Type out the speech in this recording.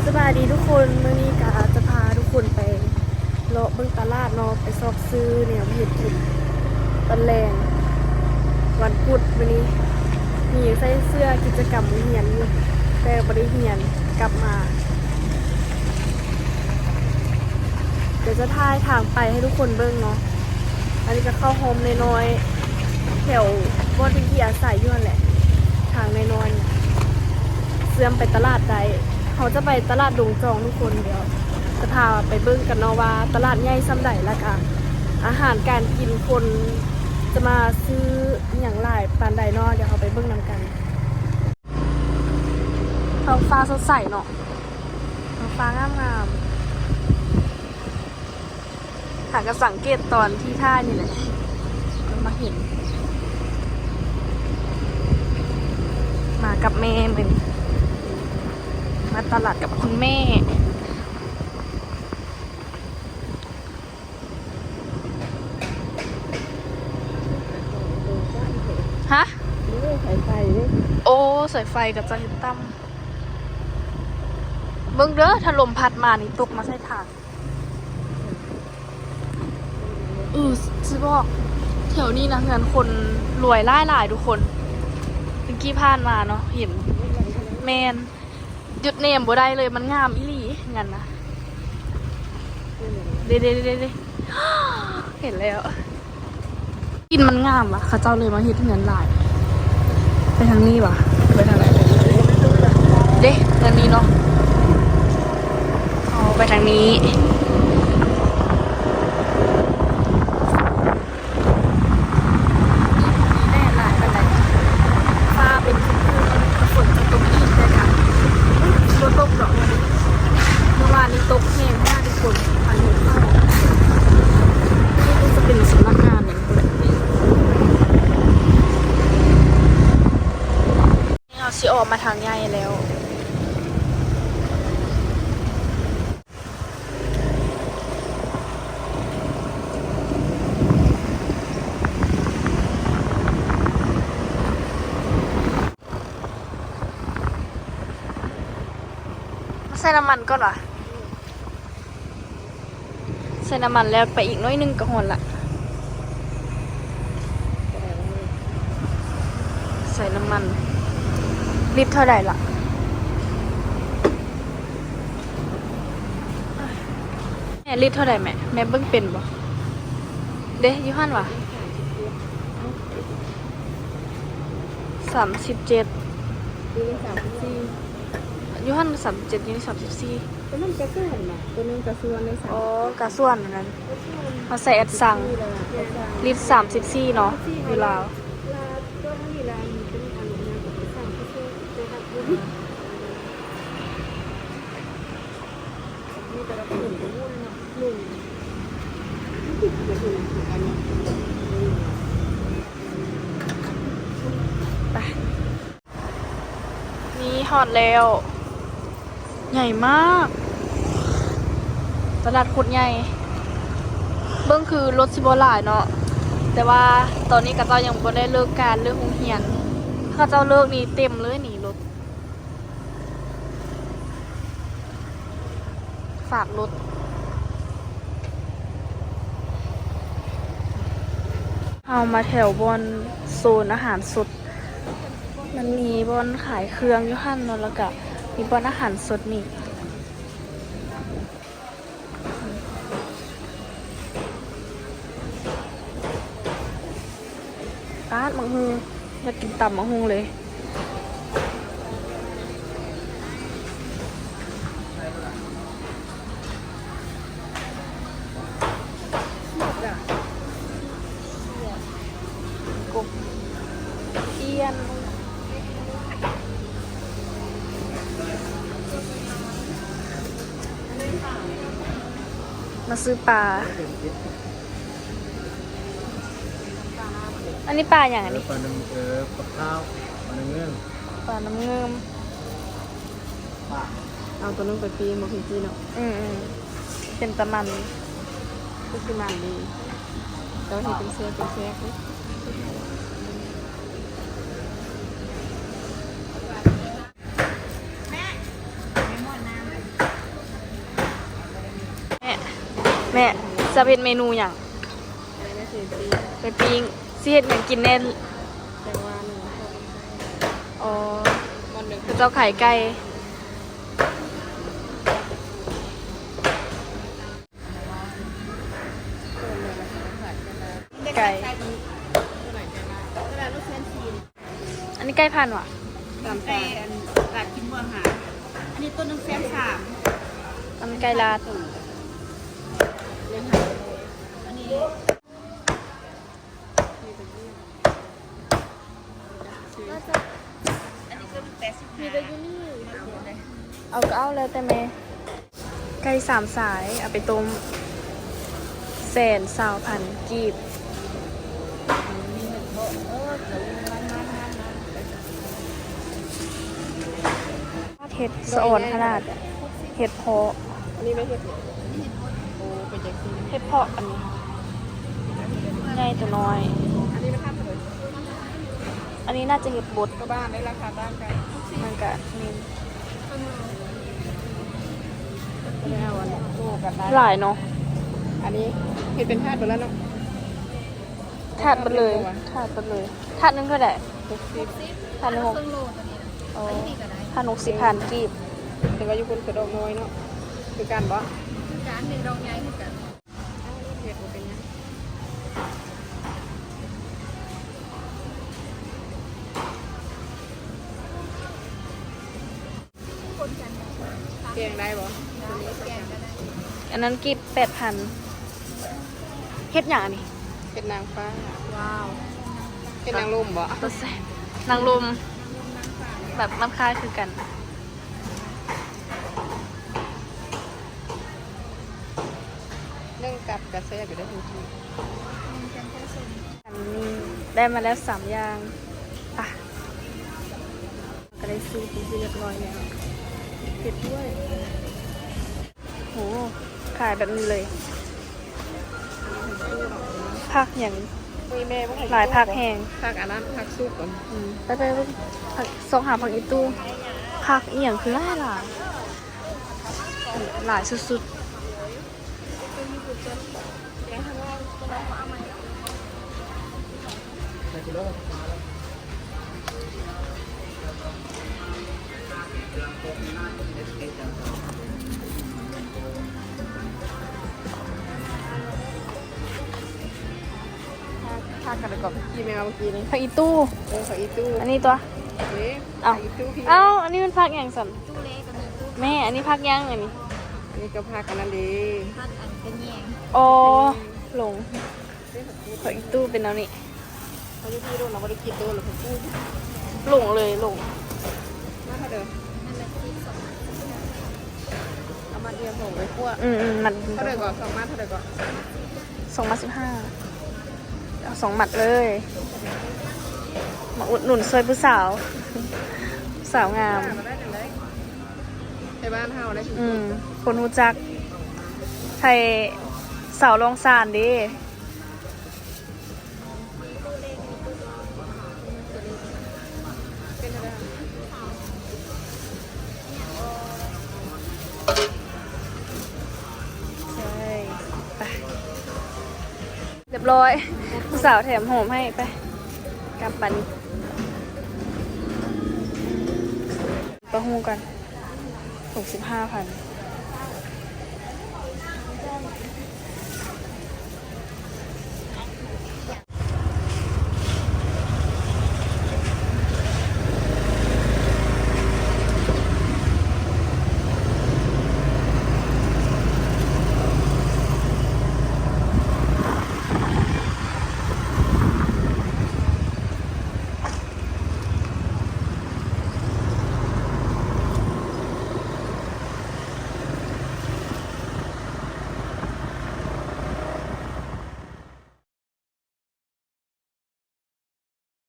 ສະບາຍດີທຸກຄົນ, ມື້ນີ້ກະຈະພາທຸກຄົນໄປເລາະເບິ່ງຕະຫຼາດເນາະ, ໄປຊອກຊື້ແນວເຮັດກິນຕອນແລງວັນພຸດ. ມື້ນີ້ມີໃສ່ເສື້ອກິດຈະກຳໂຮງຮຽນຢູ່ ແຕ່ບໍ່ໄດ້ຮຽນ, ກັບມາ. ດຽວຈະຖ່າຍທາງໄປໃຫ້ທຸກຄົນເບິ່ງເນາະ. ອັນນີ້ກະເຂົ້າຮ່ອມນ້ອຍໆ ແຖວບ່ອນທີ່ອາໄສຢູ່ຫັ້ນແຫຼະ, ທາງນ້ອຍໆ ເຊື່ອມໄປຕະຫຼາດໄດ້. ເຮົາຈະໄປຕະຫຼາດດົງຈອງທຸກຄົນ, ດຽວຈະພາໄປເບິ່ງກັນເນາະວ່າຕະຫຼາດໃຫຍ່ສ່ຳໃດ ແລ້ວກະອາຫານການກິນ ຄົນຈະມາຊື້ອີ່ຫຍັງຫຼາຍປານໃດເນາະ, ດຽວເຮົາໄປເບິ່ງນຳກັນ. ທ້ອງຟ້າສົດໃສເນາະ, ທ້ອງຟ້າງາມໆ. ຫາກະສັງເກດຕອນທີ່ຖ່າຍນີ້ແຫຼະ ມາເຫັນ. ມາກັບແມ່ມື້ນີ້, ມາຕະຫຼາດກັບຄຸນແມ່. ຮະ? ໂອ້ ສາຍໄຟເດ້. ໂອ້ ສາຍໄຟ ຂະເຈົ້າເຮັດຕ່ຳ. ເບິ່ງເດີ ຖ້າລົມພັດມານີ້ຕົກມາໃສ່ທາງ. ເອີ ຊິບອກ ແຖວນີ້ນະ ເຮືອນຄົນລວຍຫຼາຍໆ ທຸກຄົນ. ແຕ່ກີ້ຜ່ານມາເນາະ ເຫັນ. ແມ່ນ. ຢຸດແນມບໍ່ໄດ້ເລີຍ, ມັນງາມອີ່ຫຼີເຮືອນນະ. ເດ້ໆໆໆ ເຫັນແລ້ວ. ດິນມັນງາມວະ ເຂົາເຈົ້າເລີຍມາເຮັດເຮືອນຫຼາຍ. ໄປທາງນີ້ວະ, ໄປທາງໃດ? ເດ້ ເຮືອນນີ້ເນາະ. ອໍ ໄປທາງນີ້. ມີແດດຫຼາຍປານໃດ, ຟ້າເປັນຄຶ້ມໆ ຝົນຈະຕົກອີກ ແຕ່ກະບໍ່ຕົກດອກ. ມື້ວານນີ້ຕົກແຮງມາກທຸກຄົນ, ພາຍຸເຂົ້າ. ນີ້ກໍຈະເປັນສຳນັກງານຫຍັງພຸ້ນແຫຼະ. ນີ້ເຮົາຊິອອກມາທາງໃຫຍ່ແລ້ວ. ໃສ່ນ້ຳມັນກ່ອນຫວາ? ໃສ່ນ້ຳມັນແລ້ວໄປອີກໜ້ອຍໜຶ່ງກໍຮອດລະ. ໃສ່ນ້ຳມັນ ລິດເທົ່າໃດລະ? ແມ່ ລິດເທົ່າໃດແມ່? ແມ່ເບິ່ງເປັນບໍ່? ເດ້ ຢູ່ຫັ້ນຫວາ? ສາມສິບເຈັດ ຢູ່ນີ້ສາມສິບສີ່. ຢູ່ຫັ້ນສາມສິບເຈັດ ຢູ່ນີ້ສາມສິບສີ່. ໂຕນັ້ນກາຊວນນະ, ໂຕນັ້ນກາຊວນເລີຍ. ອໍ ກາຊວນອັນນັ້ນ. ເຮົາໃສ່ແອັດຊັງ ລິດສາມສິບສີ່ເນາະ ຢູ່ລາວ. ລາວ ຕົວນີ້ລະ ອັນນີ້ເປັນອັນຫຍັງ ສາມສິບສີ່ ແຕ່ວ່າ ໄປ ນີ້ຮອດແລ້ວ. ໃຫຍ່ມາກ ຕະຫຼາດໂຄດໃຫຍ່. ເບິ່ງຄືລົດຊິບໍ່ຫຼາຍເນາະ, ແຕ່ວ່າຕອນນີ້ເຂົາເຈົ້າຍັງບໍ່ໄດ້ເລີກການ ເລີກໂຮງຮຽນ. ເຂົາເຈົ້າເລີກນີ້ເຕັມເລີຍນີ້ລົດ. ຝາກລົດ. ເຮົາມາແຖວບ່ອນໂຊນອາຫານສົດ, ມັນມີບ່ອນຂາຍເຄື່ອງຢູ່ຫັ້ນເນາະ, ແລ້ວກະມີບ່ອນອາຫານສົດນີ້. ປາດ ໝາກຫຸ່ງ ຢາກກິນຕຳໝາກຫຸ່ງເລີຍ. ກົບ ອຽນ ມາຊື້ປາ. ອັນນີ້ປາຫຍັງອັນນີ້? ເອີ ປານ້ຳ ເອີ ປາຂາວ ປານ້ຳເງິນ ປານ້ຳເງິນ. ເອົາໂຕໜຶ່ງໄປປີ້ງບໍ່ ພິງກີເນາະ. ອືມໆ ເປັນຕາມັນ ຄືຊິມັນດີ ເຈົ້າເຮັດເປັນແຊກເປັນແຊກເດ້. ແມ່ ເລມອນນ້ຳ ແມ່ ຈະເຮັດເມນູຫຍັງ? ອັນນີ້ແມ່ຊິປີ້ງ ແມ່ປີ້ງ ຊິເຮັດຫຍັງກິນແດ່? ແຕ່ວ່າໜຶ່ງ ອໍ ມັນໜຶ່ງ ເຂົາເຈົ້າຂາຍໄກ່ ໄກ່ ອັນນີ້ໄກ່ພັນຫວາ? ສາມແສນ ອັນລາດກິນເມືອງຫາ ອັນນີ້ໂຕໜຶ່ງແສນສາມ ອັນໄກ່ລາດ ອັນນີ້ ອັນນີ້ກໍແປດສິບຫ້າ ມີແຕ່ຢູ່ນີ້ ເອົາກໍເອົາ ແລ້ວແຕ່ແມ່. ໄກ່ສາມສາຍ ເອົາໄປຕົ້ມ ແສນຊາວພັນກີບ. ເຮັດສະອອນຂະໜາດ ເຫັດເພາະ ອັນນີ້ແມ່ນເຫັດຫຍັງ? ໂອ້ ເປັນຈັ່ງຊີ້ ເຫັດເພາະ ອັນນີ້ໃຫຍ່ໂຕນ້ອຍ ອັນນີ້ມັນທຳເທົ່າໃດ? ອັນນີ້ໜ້າຈະເຫັດບົດ ກະບ້ານໄດ້ລາຄາຕ່າງກັນ ມັນກະມີ ຫຼາຍເນາະ ອັນນີ້ເຮັດເປັນຖາດເບິດແລ້ວເນາະ ຖາດເບິດເລີຍ ຖາດເບິດເລີຍ. ຖາດໜຶ່ງເທົ່າໃດ? ຫົກສິບ ຖາດໜຶ່ງຫົກ ໂອ້ ຖາດຫົກສິບພັນກີບ ແຕ່ວ່າຢູ່ພຸ້ນກະດອກນ້ອຍເນາະ ຄືກັນບໍ່? ຄືກັນ ດອກໃຫຍ່ຄືກັນ. ເຮັດບໍ່ເປັນຫຍັງ ແກງໄດ້ບໍ່? ອັນນັ້ນກີບແປດພັນ. ເຫັດຫຍັງອັນນີ້? ເຫັດນາງຟ້າ. ວ້າວ ເຫັດນາງລົມບໍ່? ໂຕແຊບ ນາງລົມ ແບບມັນຄ້າຍຄືກັນ. ໜຶ່ງກັບກະແຊບຢູ່ເດ້ ເຫັດ ອັນນີ້ໄດ້ມາແລ້ວສາມຢ່າງ ໄປ ກະໄດ້ຊື້ເປັນທີ່ຮຽບຮ້ອຍແລ້ວ ເຫັດດ້ວຍ. ໂຫ ຂາຍແບບນີ້ເລີຍ ຜັກຫຍັງ ໂອ້ຍ ແມ່ບໍ່ໃຫ້ ຫຼາຍຜັກແຮງ ຜັກອັນນັ້ນ ຜັກສຸກ ອືມ ໄປໆ ເບິ່ງ ຊອກຫາຜັກອີ່ຕູ້ ຜັກອີ່ຫຍັງຄືຫຼາຍໆ ຫຼາຍສຸດໆ. ພາກັນໄປກອບກິນແມ່ເມື່ອກີ້ນີ້ ຜັກອີ່ຕູ້ ເອີ ຜັກອີ່ຕູ້ ອັນນີ້ຕົວະ ເອີ ເອົ້າ ຜັກອີ່ຕູ້ ເອົ້າ ອັນນີ້ມັນຜັກຫຍັງຊັ້ນ? ຕູ້ເລກະມີຕູ້ ແມ່ ອັນນີ້ຜັກຫຍັງອັນນີ້? ອັນນີ້ກະຜັກອັນນັ້ນເດ້ ຜັກອັນຂະແຍງ ອໍ ຫຼົງ ຜັກອີ່ຕູ້ເປັນແນວນີ້ ເຮົາຢູ່ພີ້ໂດນ ເຮົາບໍ່ໄດ້ກິນໂດນແລ້ວ ຜັກອີ່ຕູ້ ຫຼົງເລີຍ ຫຼົງ ມາເທົ່າເດີ ອັນລະສິບ ສອງມັດ ເອົາມັດດຽວ ເອົາໄປຂົ້ວ ອືມໆ ມັດ ເທົ່າໃດເກາະ? ສອງມັດເທົ່າໃດເກາະ? ສອງມັດສິບຫ້າ ເອົາສອງມັດເລີຍ ມາອຸດໜູນຊ່ວຍຜູ້ສາວ ຜູ້ສາວງາມ ໄທບ້ານເຮົາໄດ້ ອືມ ຄົນຮູ້ຈັກ ໄທສາວລອງຊານເດ້. ຮຽບຮ້ອຍ ຜູ້ສາວແຖມຫອມໃຫ້ ໄປ ກັບບັດນີ້ ເອົາຫູກກ່ອນ ຫົກສິບຫ້າພັນ.